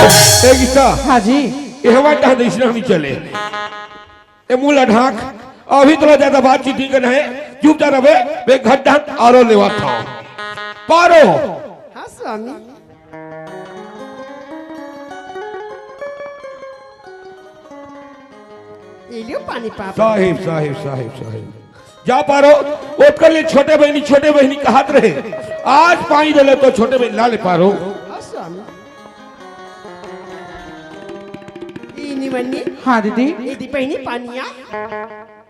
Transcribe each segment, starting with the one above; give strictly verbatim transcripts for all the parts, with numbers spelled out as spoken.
ए गीता, हाँ जी। ए हवा डहन अइसना नइ चले। ए मुंह ला ढांक, अभी तोला ज्यादा बातचीत नइ करना हे, चुपचाप रहे, मैं घट डहन आरो लेवत हंव। पारो। हाँ स्वामी। ये लियो पानी पाप। साहिब, साहिब, साहिब, साहिब। जा पारो, ओतकर ले छोटे बहिनी, छोटे बहिनी कहत रहे। आज पानी दे ले तो छोटे बहिनी ला ले पारो। हाँ स्वामी। ई निमन्नी। हाँ दीदी। ये दी बहिनी पानिया।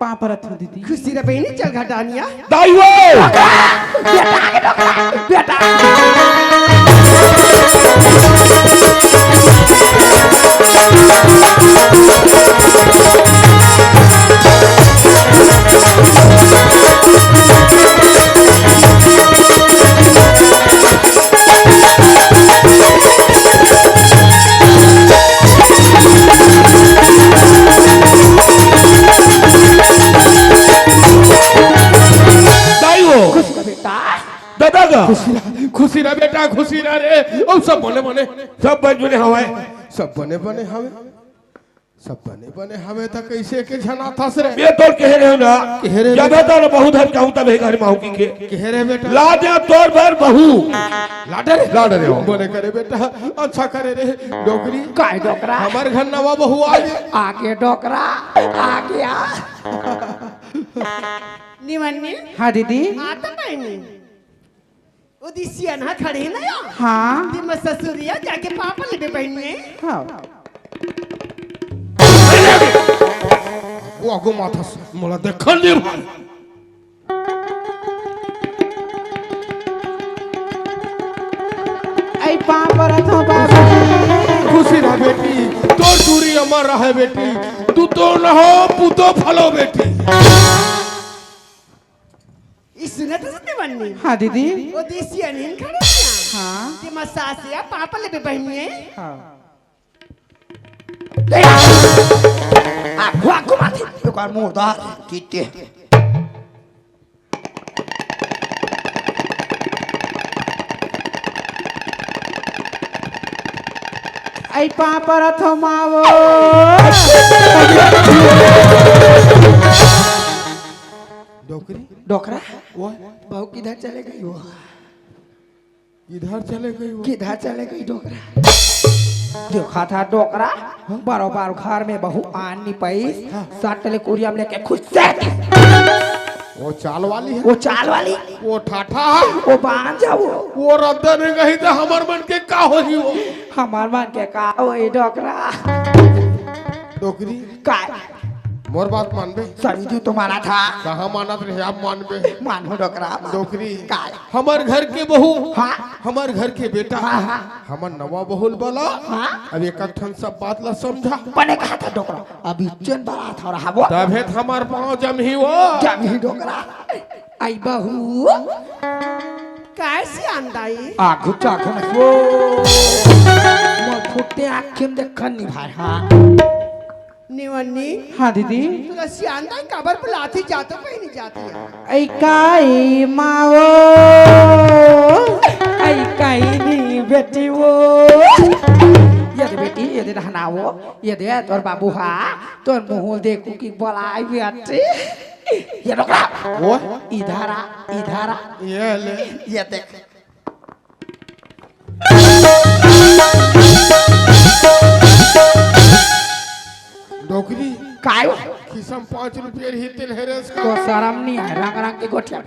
पाँव परत हंव दीदी। खुशी रह बहिनी चल घटानिया। दाई वो। बेटा आगे डोकरा, बेटा। दाई वो। खुशी रह बेटा। दादा का। खुशी रह, खुशी रह बेटा, खुशी रह रे। ओ सब बने बने। सब बने बने हवय। सब बने बने हवय। सब बने बने हवय त कइसे के झनाथस रे? मैं तोर कहे रहे हंव ना। कहे रहे जब बेटा। तो बहुत हर कहूं तब हे घर माहू की के। कहे रहे बेटा। ला दे तोर बर बहू। ला दे रे। ला दे रे हो। बने करे बेटा, अच्छा करे रे। डोकरी। काय डोकरा? हमर घर नवा बहू आ गे। आगे डोकरा, आगे आ। निमन्नी। हाँ दीदी। आ तो बहिनी। ओ दे सियान हा खड़े हे ना या? हाँ। ते मोर ससुरिया जाके पाँव परे लेबे बहिनी। हाँ। वो आगू माथा से मोला देखन दे भाई। अई पाँव परत हंव बाबू। खुशी रह बेटी, तोर दूरी अमर रहे बेटी, तू तो न हो पूतो फलो बेटी। ई सुनत हस निमन्नी? हाँ दीदी। ओ दे सियान हा खड़े हे ना? हाँ। ते मोर सास या पाँव परे लेबे बहिनी। हाँ। आ, हुआ घुमा दे, एक बार मुंह डाल, ठीक है। अई पाँव परत हंव मावो। डोकरी? डोकरा? वो? बहू किधर चले गई वो? किधर चले गई वो? किधर चले गई डोकरा? देखा था डोकरा, हाँ? बरोबर घर में बहू आन नइ पाइस, हाँ। सट ले कुरिया म लेके खुश से। वो चाल वाली है। वो चाल वाली। वो ठाठा है। वो बांझ है वो। वो रद्दा नइ गही त हमर मन के का होही वो? हमर मन के का होही डोकरा? डोकरी। काय? मोर बात मानबे? सही जी तो माना था। कहाँ मानत रहे, अब मानबे? मानो डोकरा, मानो। डोकरी। काय? हमर घर के बहू, हाँ। हमर घर के बेटा, हाँ, हाँ। हमर नवा बहू ल बला। हाँ। अब एक एक ठन सब बात ला समझा। बने कहा था डोकरा, अब इज्जत बड़ा था रहा वो। तभे त हमर पाँव जमही वो। जमही डोकरा। अई बहू। काय सियान दाई? आगू चागू में वो। मोर फुट्टे आँखी म देखन नइ भाय, हाँ। निवन्नी। हाँ दीदी। तोला सियान दाई काबर बुलाथे, जातो कहीं नहीं जाती है। अई काई मावो, अई काई नी बेटी वो। ये दे बेटी, ये दे नहनावो, ये दे तोर बाबू हा, तोर मुंह देखू कि बोलाई बेटी। ये डोकरा। वो? इधर आ, इधर आ। ये ले। ये देख। डोकरी। काय? खिसम पाँच रुपया ही तेल है रे इसका। तो शरम नहीं आय, रंग रंग के गोठिया।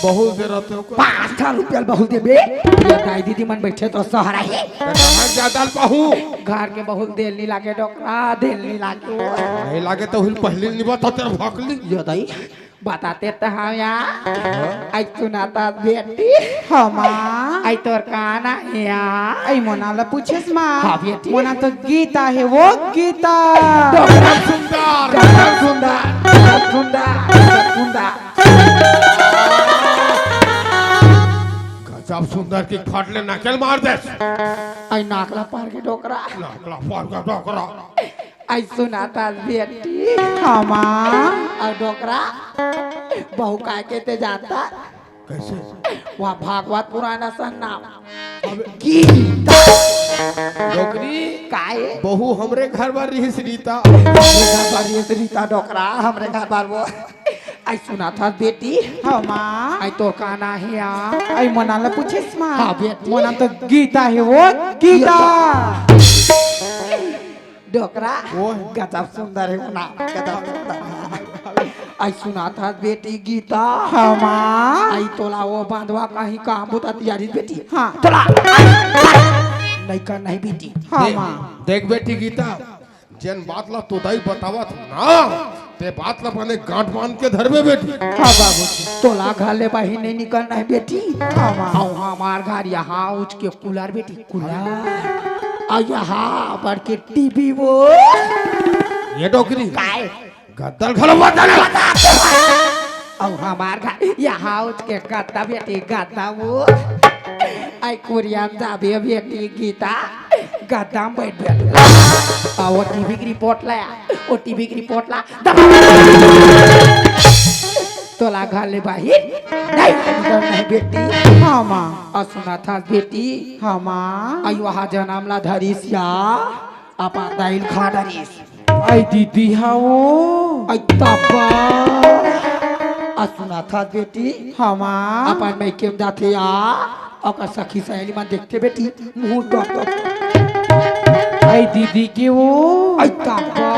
बहुत देर रहते हो। पाँच सौ रुपया बहुत देबे। ये दाई दीदी मन बैठे तो सहरा ही। तो कहाँ ज्यादा पाहू? घर के बहुत देर नहीं लागे डोकरा, देर नहीं लागे। नहीं लागे तो हिल पहले नहीं बता तेरा भोकली। ये दाई। बताते त हव या। हाँ? अई सुना त बेटी। हाँ, माँ। अई तोर का नाम हे या? अई मोना ला पूछेस माँ। हाँ, बेटी। मोना तो गीता हे, वो गीता। डोकरा सुंदर, डोकरा सुंदर, डोकरा सुंदर, डोकरा सुंदर। गजब सुंदर कि फट ले नकेल मार देस। अई नाक ला पार के डोकरा। नाक ला पार के डोकरा। अई सुना त बेटी। हाँ, माँ। अऊ डोकरा, बहू काय के ते जानता? कैसे? वहाँ भागवत पुराण असन ना। गीता। डोकरी। काय? बहू हमरे घर बर रिहिस रीता। हमरे घर बर रिहिस रीता डोकरा, हमरे घर बर वो। आई सुनत हस बेटी? हाँ, माँ। आई तोर का नाम हे आ? आई मोर नाम ला पूछेस, माँ? हाँ, बेटी। मोर नाम तो गीता हे वो, गीता। गीता। डोकरा, ओए। गजब सुंदर हे वो ना, गजब सुंदर। आई सुनत हस बेटी गीता? हाँ, माँ। आई तोला वो बांधवा कहीं काम बुता तियारी बेटी। हाँ। तोला। नहीं कर नहीं बेटी। हाँ, देख, माँ। देख बेटी गीता, जेन बात ला तो दाई बतावत ना, ते बात ला बने गांठ बांध के धरबे बेटी। हाँ बाबूजी। तोला घर ले बाहिर नहीं निकलना हे बेटी। हाँ, माँ। अउ हमार घर यहाँ उच के कूलर बेटी, कूलर। अउ यहाँ बढ़ के टीवी वो। ये डोकरी। काय? गद्दा ल घलो बता ना। अउ हमार घर यहाँ उच के गद्दा बेटी, गद्दा वो। आई कुरिया म जाबे बेटी गीता, गद्दा म बैठ बेटी। अउ वो टीवी के रिपोर्ट ला, वो टीवी के रिपोर्ट ला। तोला घर ले बाहिर नहीं निकलना हे बेटी। हाँ, माँ। अउ सुनत हस बेटी? हाँ, माँ। आई वहाँ जनम ला धरिस या अपन दाई ल खा डरिस। आई दीदी, हाँ वो। आई तब्बा। अउ सुनत हस बेटी? हाँ, माँ। अपन मइके म जाथे या, ओकर सखी सहेली मन देखथे बेटी, मुंह डोक डोक। आई दीदी के वो। आई तब्बा।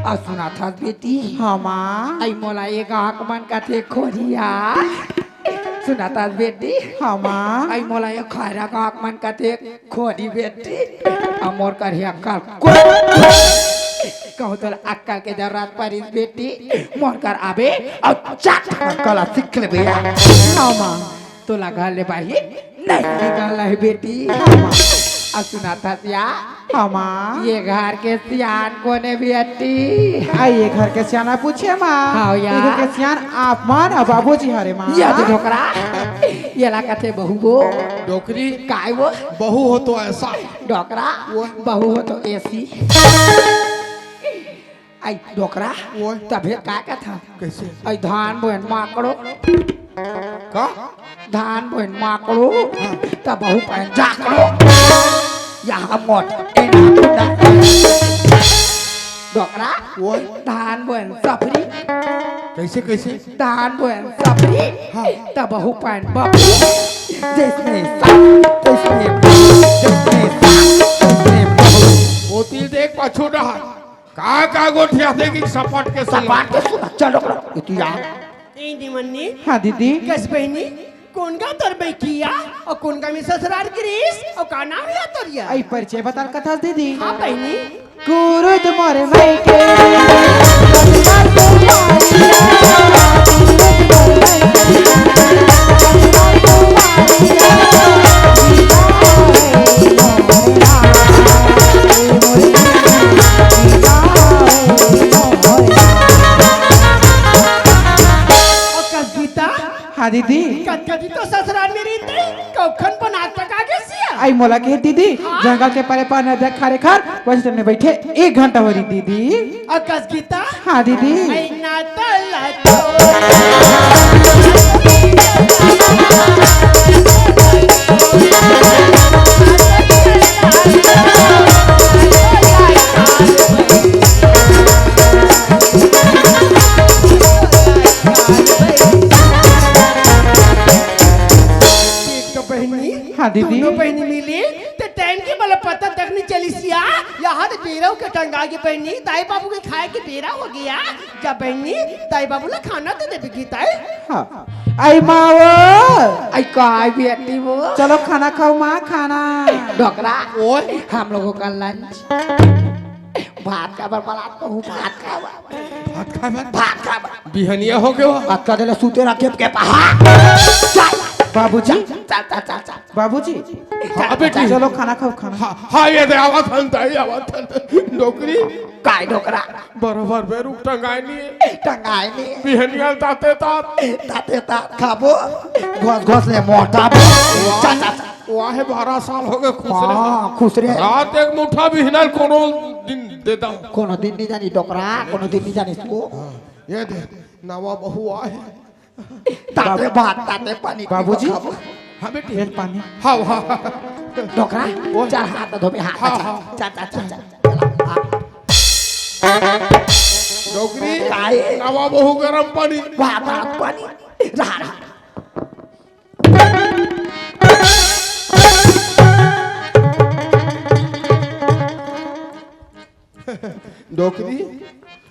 अउ सुनत हस बेटी? हाँ, माँ। आई मोला ये गाँव के मन कथे खोरिया। सुनत हस बेटी? हाँ, माँ। आई मोला ये खैरा गाँव के मन कथे खोरी बेटी, अउ मोर कर हे अक्कल को। कहूँ तोला अक्कल के जरूरत परिस बेटी, मोर कर आबे अउ चट अक्कल सीख लेबे। हाँ, माँ। तोला घर ले बाहिर नहीं निकलना हे बेटी। हाँ, माँ। अउ सुनत हस या? हाँ, माँ। ये घर के सियान कोन ए बेटी? आ, ये घर के सियान ला पूछे, माँ। हाँ, या। ये घर के सियान आप मन अउ बाबूजी हरे, माँ। ये दे डोकरा, ये ला कथे बहू वो। डोकरी। काय वो? बहू हो तो ऐसा। डोकरा, वो। बहू हो तो ऐसी। आई डोकरा, वो। तभे का कथा? कैसे? आई धान बोएन माकड़ो। का? धान बोएन माकड़ो, हाँ। त बहू पाएन जाकड़ो। यहाँ मोट, एना कुंडा। डोकरा, वो। धान बोएन सफरी। कैसे, कैसे? धान बोएन सफरी, हाँ। त बहू पाएन बफरी। जैसने सास, तैसने बहू, जैसने सास, तैसने बहू। वो तिल देख पाछू डहर। का, का गोठियाथे कि सपाट के सुन। सपाट के सुन, चल डोकरा, इतिया। ए निमन्नी। हाँ दीदी। कस बहिनी, कोन गाँव तोर मइकिया अउ कोन गाँव में ससुरार गिरिस अउ का नाम हे तोरिया? आई परिचय बताल कथस दीदी। हाँ बहिनी। कुरुद मोर मइके। अउ कस गीता? हाँ दीदी। कतका दिन तो ससुरार में रहिते, कउखन बनात तक आ गे सिया। आई मोला के दीदी, हाँ? जंगल के परे पार नदिया खारे खार, वैसे में बैठे एक घंटा हो रही दीदी। अउ कस गीता? हाँ दीदी। आई ना तला तो। एक तो बहिनी, हाँ दीदी। दोनों बहिनी मिली, ते टाइम के मला पता तक नहीं चलिस या। यहाँ तो बेरा के टंगा के बहिनी, दाई बाबू के खाए के बेरा हो गया। जा बहिनी, दाई बाबू ला खाना दे दे बिकी ताई। हाँ। आई माँ वो। आई का आई बेटी वो। चलो खाना खाओ माँ, खाना। डोकरा, ओए। हम लोगों का लंच। भात काबर बलात कहूँ, भात खावा। भात खाए बर? भात खावा। बिहनिया हो गया। भात का देले सूते रखे के पहा। चल। बाबूजी। चल, चल, चल, चल, चल। बाबूजी। हाँ, बेटी। चलो खाना खाओ, खाना। हाँ, हाँ, ये दे, आवत हन, दाई, आवत हन। डोकरी। काय डोकरा? बरोबर बेरुक टंगाए नहीं है। टंगाए नहीं है। बिहनिया ताते तात। ताते तात खाबो। घोस घोस ले मोटा बो। चल, चल, चल। वाह, बारह साल हो गए खुश रहे। हाँ, खुश रहे। रात एक मुठा बिहनल कोनो दिन दे दो। कोनो दिन नहीं जानी डोकरा, कोनो दिन नहीं जानी इसको। हाँ, ये दे, नवा बहू आए। ताते भात, ताते पानी पी के बाबूजी। खाबो। हाँ बेटी। बेल पानी। हाँ, हाँ। डोकरा, ओ। चल हाथ धोबे, हाथ हाँ, अच्छा। हाँ। चल, चल, चल, चल। चल, हाँ। डोकरी, काय? नवा बहू गरम पानी। वाह, गरम पानी। रहा, रहा। डोकरी,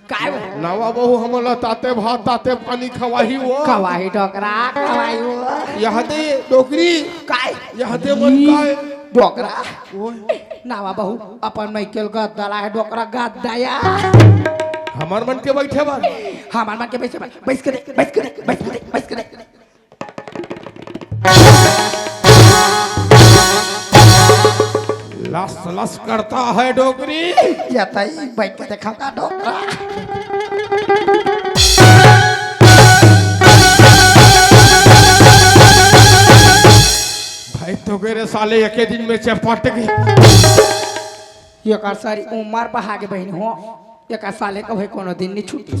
काय बे? नवा बहू हमन ला ताते भात, ताते पानी खवाही वो। खवाही डोकरा, खवाही वो। यहाँ दे डोकरी। काय? यहाँ दे मन काय? डोकरा। ओए। नवा बहू, अपन मइके ल गद्दा ला हे डोकरा, गद्दा या। हमर मन के बइठे बर। हमर मन के बइठे बर। बइठ के देख, बइठ के देख, बइठ के देख, बइठ के देख। लस लस करता है डोकरी। या तई बइठ के देखा का डोकरा। भाई तो गे रे साले, एके दिन में चपट गे। एकर सारी उमर बहा गे बहिनी हो, एकर साले के भाई कोनो दिन नहीं छूटी।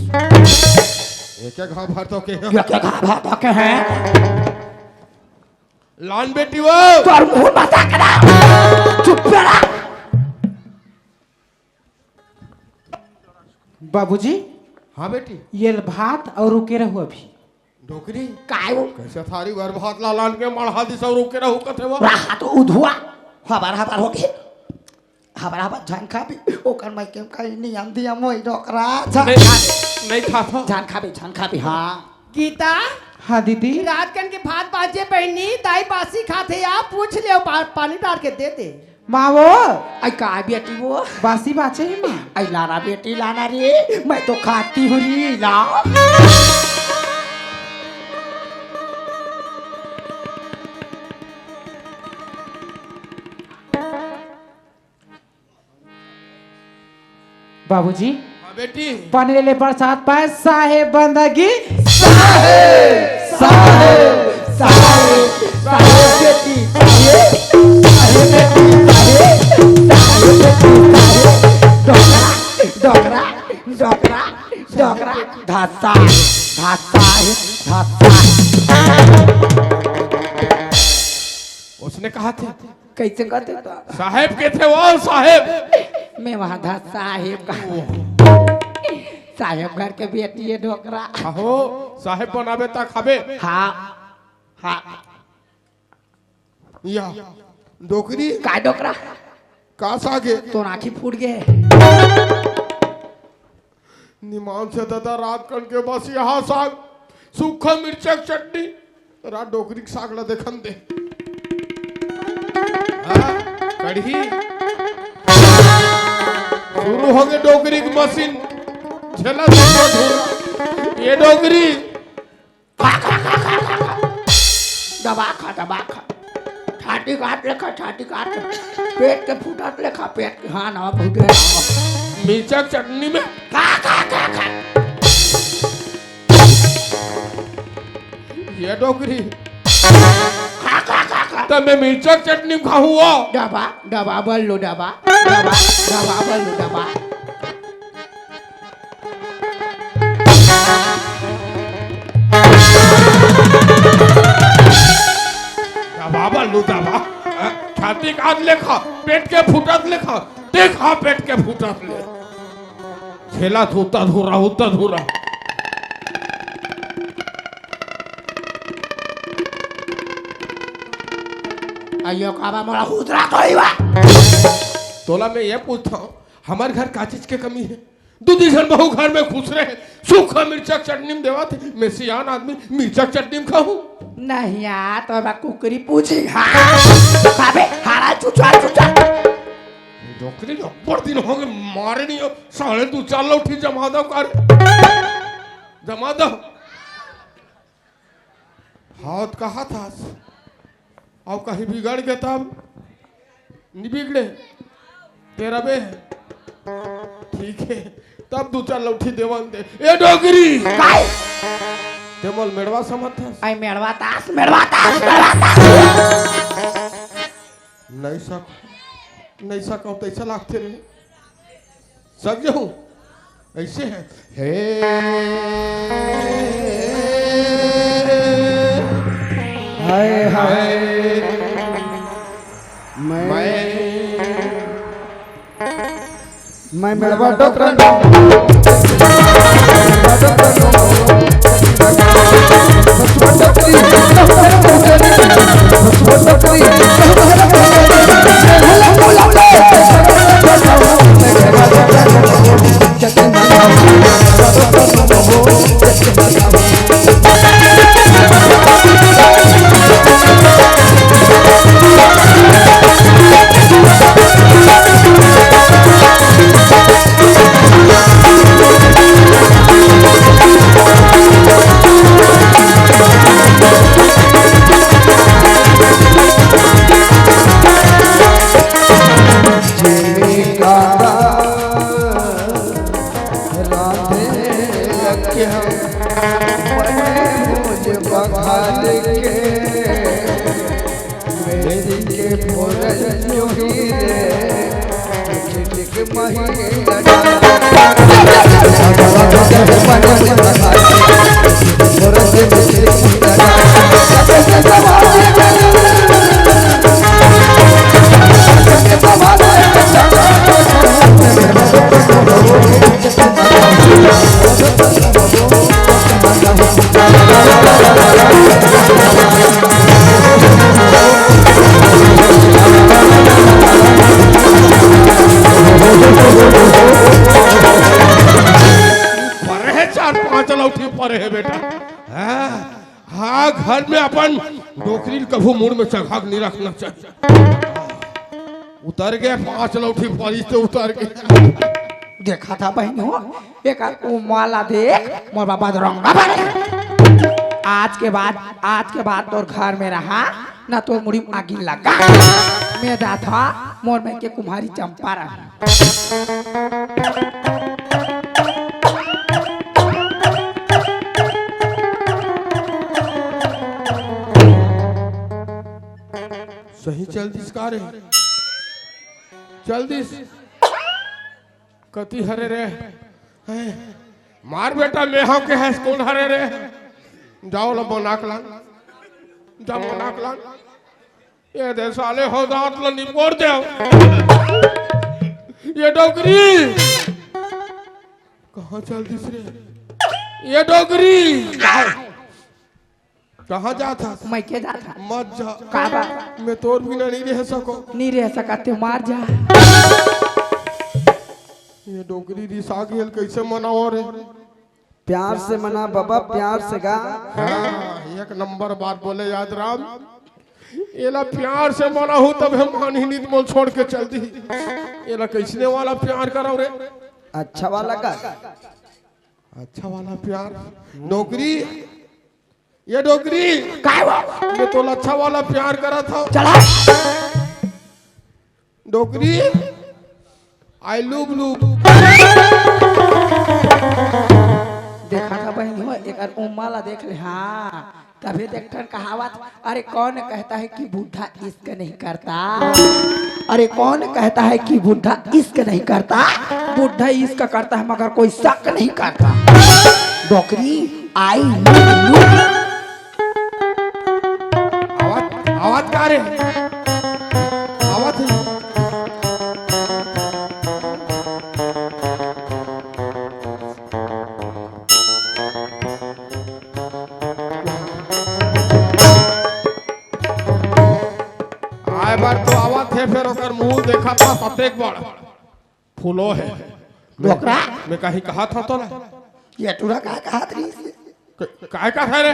एके घाव भर तो के हैं। एके घाव भर तो के हैं। लान बेटी वो। तोर मुंह बता के ना। चुप रहा। बाबूजी। हाँ बेटी। ये ल भात अउ रुके रहू अभी। डोकरी। काय वो? कैसे थारी भर भात ला लान के मढ़ा दिस अउ रुके रहू कथे वो? रहा तो उधुआ। हबर हबर हो गे। हबर हबर झन खाबे। ओकर मइके म कहीं नियम दियम होई डोकरा। झन नहीं, खाबे। नहीं खाता। झन खाबे, झन खाबे, हाँ। गीता। हाँ दीदी। रात कन के भात बाचे बहिनी, दाई बासी खाथे या, पूछ ले, पा-, पानी डार के दे दे। माँ वो। आई का बेटी वो? बासी बाचे ही माँ। आई लाना बेटी लाना रे, मैं तो खाती हूँ रे, ला। बाबूजी। हाँ बेटी। पानी ले ले, प्रसाद पाए, साहेब बंदगी। साहेब, साहेब, साहेब, साहेब बेटी, साहेब, साहेब बेटी, साहेब, साहेब बेटी, साहेब। डोकरा, डोकरा, डोकरा, डोकरा, धासा, धासा है, धासा। उसने कहा थे। कैसे कहते तो? साहेब के थे वो, साहेब। मैं वहां था साहेब का। साहेब घर के बेटी है डोकरा। आहो, साहेब बनाबे ता खाबे। हाँ, हाँ। या, डोकरी। का डोकरा? का सागे? तो आँखी फूट गए। निमान से दादा रात कन के बस यहाँ साग, सूखा मिर्चा के चटनी, तोरा डोकरी के साग ला देखन दे। हाँ, कढ़ी। शुरू हो गए डोकरी की मशीन। झेला धुरा धुरा। ये डोकरी। खा, खा, खा, खा, खा, खा। दबा खा, दबा खा। छाती काट ले खा, छाती काट ले। पेट के फूटत ले खा, पेट के। हाँ, ना फूट रहे। मिर्चा के चटनी में खा, खा, खा, खा। ये डोकरी। खा, खा, खा, खा। तो मैं मिर्चा के चटनी में खाऊँ वो? दबा, दबा, बोल लो, दबा। दबा, दबा, बोल लो, दबा। दबावा लू दबा। छाती काट ले खा, पेट के फूटत ले खा, ते खा पेट के फूटत ले। छेला थूता धुरा, उता धुरा। अयो काबा मोला हुदरा तो ही बा। तोला मैं ये पूछता हूँ, हमारे घर का चीज के कमी है? दू दी झन बहू घर में खुश रहे, सूखा मिर्चा के चटनी में देवा थे, मैं सियान आदमी मिर्चा के चटनी में खाऊं? नहीं यार, तो मैं कुकरी पूछी। हाँ, खाबे, हारा चुचा चुचा। डोकरी अब्बड़ दिन हो गए, मारे नहीं हो, साले दू चार लौठी जमा दो कर, जमा दो। हाँ, तो कहा था, अब कहीं बिगड़ गए तब? नहीं बिगड़े? तेरा बे? ठीक है, तब दू चार लौठी देवन दे। ए डोकरी! काय? ते मोल मेड़वा समझ था? आई मेड़वा तास, मेड़वा तास, मेड़वा तास। नहीं सक, नहीं सक, तैसा लागते रे। सक जाऊं? ऐसे है। हे। हाय, हाय। मैं मैं मेड़वा डोकरा राधे लगे हम बने मुझ बघार के, मेरी के फोरन जो ही रे, टिक टिक मही लगा। परे हे, चार पांच लौठी परे हे बेटा। हाँ, हाँ, घर में अपन डोकरी ल कभू मुड़ में चघा के नहीं रखना चाहिए। उतर गए, पांच लौठी परी से उतर गए। देखा था बहन हो, एक उमाला देख, मोर बाबा दरंगा बने। आज के बाद, आज के बाद तोर घर में रहा, ना तोर मुड़ी में आगी लगा। मैं जात हा, मोर में के कुम्हारी चंपा रहा। सही चल दिस का रे? चल दिस। कति हरे रे? हैं? मार बेटा, मेहा के हस कोन हरे रे? जाओ ला मोनाक लान। जा मोनाक लान। ये दे साले हो दांत ला निपोर दे। ये डोकरी। कहाँ चल दिस रे? ये डोकरी। कहाँ जात हस? मैं के जात हस? मत जा। का बा? मैं तोर बिना नहीं रह सको। नहीं रह सकत ते, मार जा। ये डोकरी रिसा गेल, कैसे मनाओ रे? प्यार से मना बाबा, प्यार से गा। हाँ, एक नंबर बात बोले याद राम। एला प्यार से मनाहू तब हम मानी नित मोल छोड़ के चल दी। एला कैसने वाला प्यार करो रे? अच्छा वाला का? अच्छा वाला प्यार। डोकरी, ये डोकरी। काय वो? मैं तोला अच्छा वाला प्यार करा था। चला। डोकरी, आई लुब लुब। देखा था बहन हो, एक उम्मा ला देख ले, हाँ। तभी देख ठन कहावत, अरे कौन कहता है कि बूढ़ा इश्क नहीं करता? अरे कौन कहता है कि बूढ़ा इश्क नहीं करता? बूढ़ा इश्क करता है मगर कोई शक नहीं करता। डोकरी, आई लुब लुब। आवाज, आवाज का रे? आवाज है। आए बार तो आवत हे, फेर ओकर मुंह देखा था सतेक बड़ फूलो हे। मैं, डोकरा? मैं कहीं कहा था तो ना। ये टूरा का कहा था? क-, काय कहा था रे?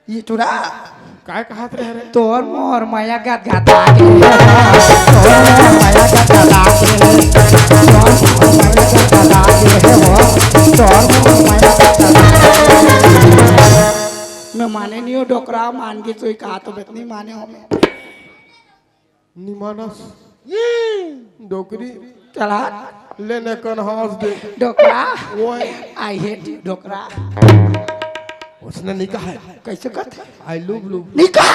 ये टूरा। काय कहा था रे? तोर मोर मया गत गता के। तोर मोर मया गत गता के। तोर मोर मया गत गता के। तोर मोर मया गत गता के। मैं माने नहीं हो डोकरा, मान के सोई कहा तो बेत नहीं माने हो मैं। निमानस। डोकरी। चला। लेने कन हंस दे। डोकरा। ओए। I hate you, डोकरा। उसने नहीं कहा है। कैसे कहते? I love you। नहीं कहा।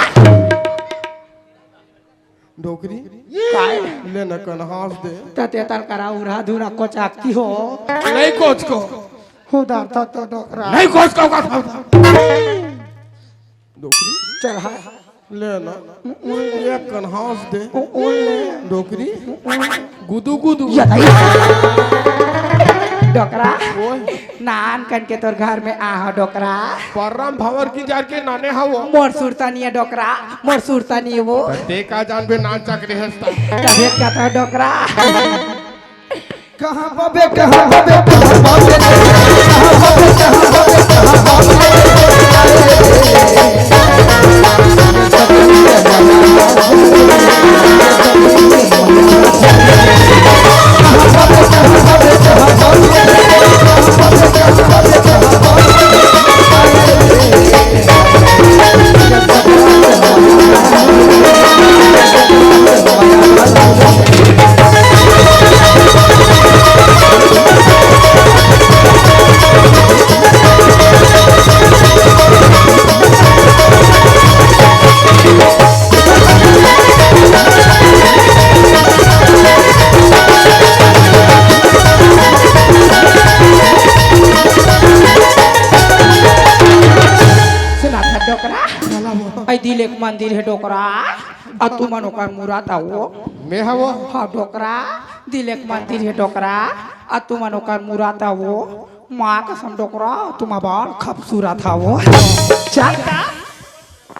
डोकरी। काय? लेने कन हंस दे। तते तर करा उरा धुरा को चाकती हो। नहीं कोच को। उधार था तो डोकरा। नहीं कोच को का था। डोकरी। चल हाँ। ले ना, एक कन हंस दे। डोकरी, गुदू गुदू। डोकरा, ओए। नान कन के तोर घर में आहा डोकरा। परम भंवर की जार के नाने हवो। मोर सुरता नहीं है डोकरा, मोर सुरता नहीं है वो। ते का जानबे नान चक रेहस ता। तबे कहता डोकरा। कहाँ बाबे, कहाँ बाबे, कहाँ बाबे, कहाँ बाबे, कहाँ बाबे, कहाँ बाबे। सुना था डोकरा, ऐ दिल एक मंदिर है डोकरा, आ तुमन ओकर मुराद आवो। मैं हवो। हाँ डोकरा, दिल एक मंदिर है डोकरा, आ तुमन ओकर मुराद आवो। माँ कसम डोकरा, तुम बाल खूबसूरत हवो। चल।